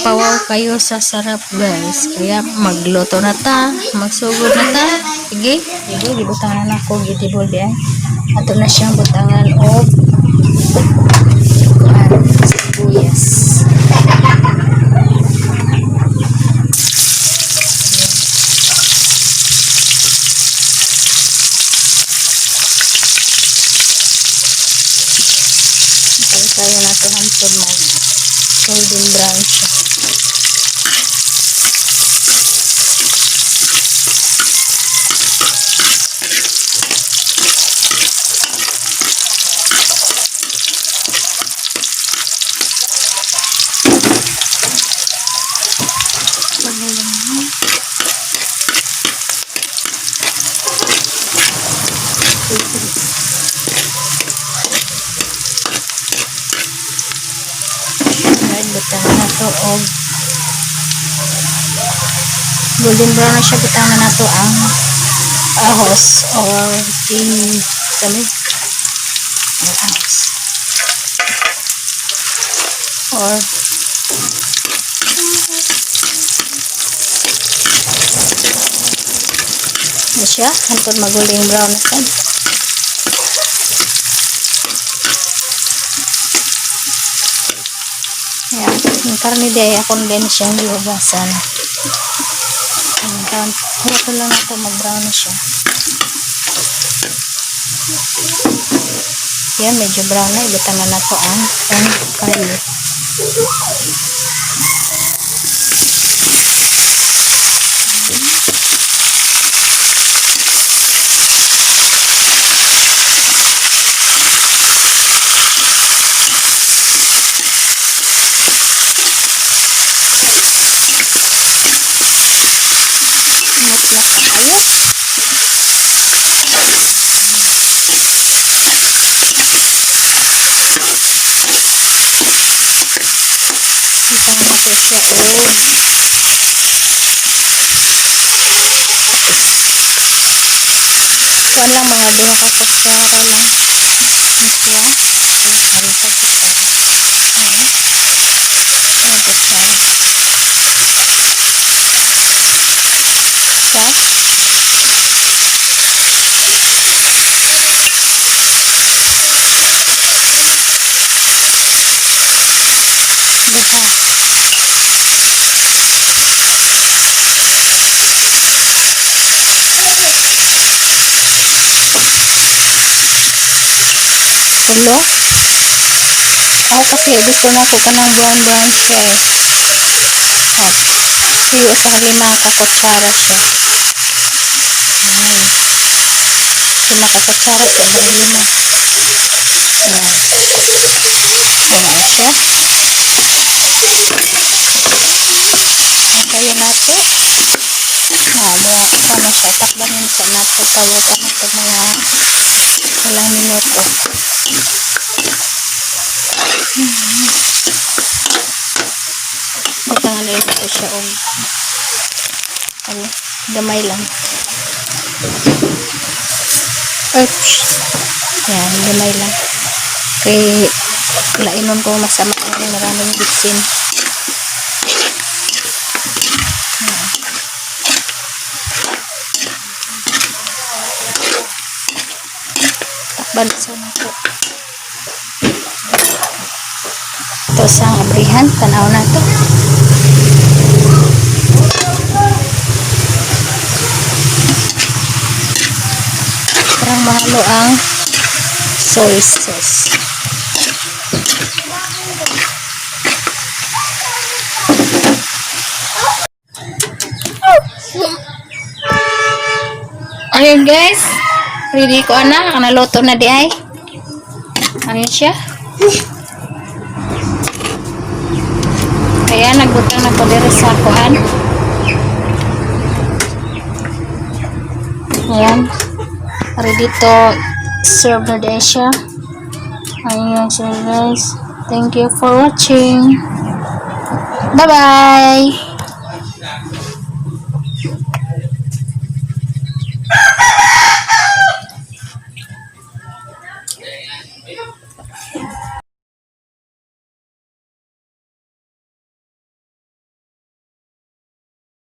Mapawaw kayo sa sarap, guys. Kaya magluto na ta, magsugod na ta. Sige, sige, gibutangan na ko gitibol di ay. Ato na siyang butangan og kuan, sibuyas. Tayo na ito hantod mag golden brown siya. Alright, butangan na to og golden brown na siya, butangan na to ang ahos or king kami or ahos or ano siya hantod mag golden brown na sad. Ayan, yung karne di ay akong din siyang gihugasan. Ayan, huwato lang ito mag-brown na siya. Yan, medyo brown na. Ibutang na nato ang kayo. Ingat na pa kayo. Butang nato siya og patis. Kuan lang, mga 2 ka kutsara lang. Ano siya? Ano tag kutsara? Ano? Ano kutsara? Sa? Duha. Tulo. Ako kasi gusto na ko kanang brown brown siya eh. At sige, 1 ka 5 ka kutsara siya. Ayan. 5 ka kutsara siya, mga 5. Ayan. Ayan siya. Ayan kayo nato. Ah, mga ano siya, takban yun sa nato, tawagan nato mga ilang minuto. Butangan na ito siya og ano, gamay lang. Oops. Yan, gamay lang. Kay lainon ko masama ang maraming bitsin. Yan. Takban sa nato. Ito sa abrihan, tanaw na to. Parang mahalo ang soy sauce. Ayun guys, ready ko na, naluto na di ay. Ayun siya. Kaya nagbutang na ko diri sa kuan. Ayan. Ready to serve na din siya. Ayan siya, guys. Thank you for watching. Bye-bye!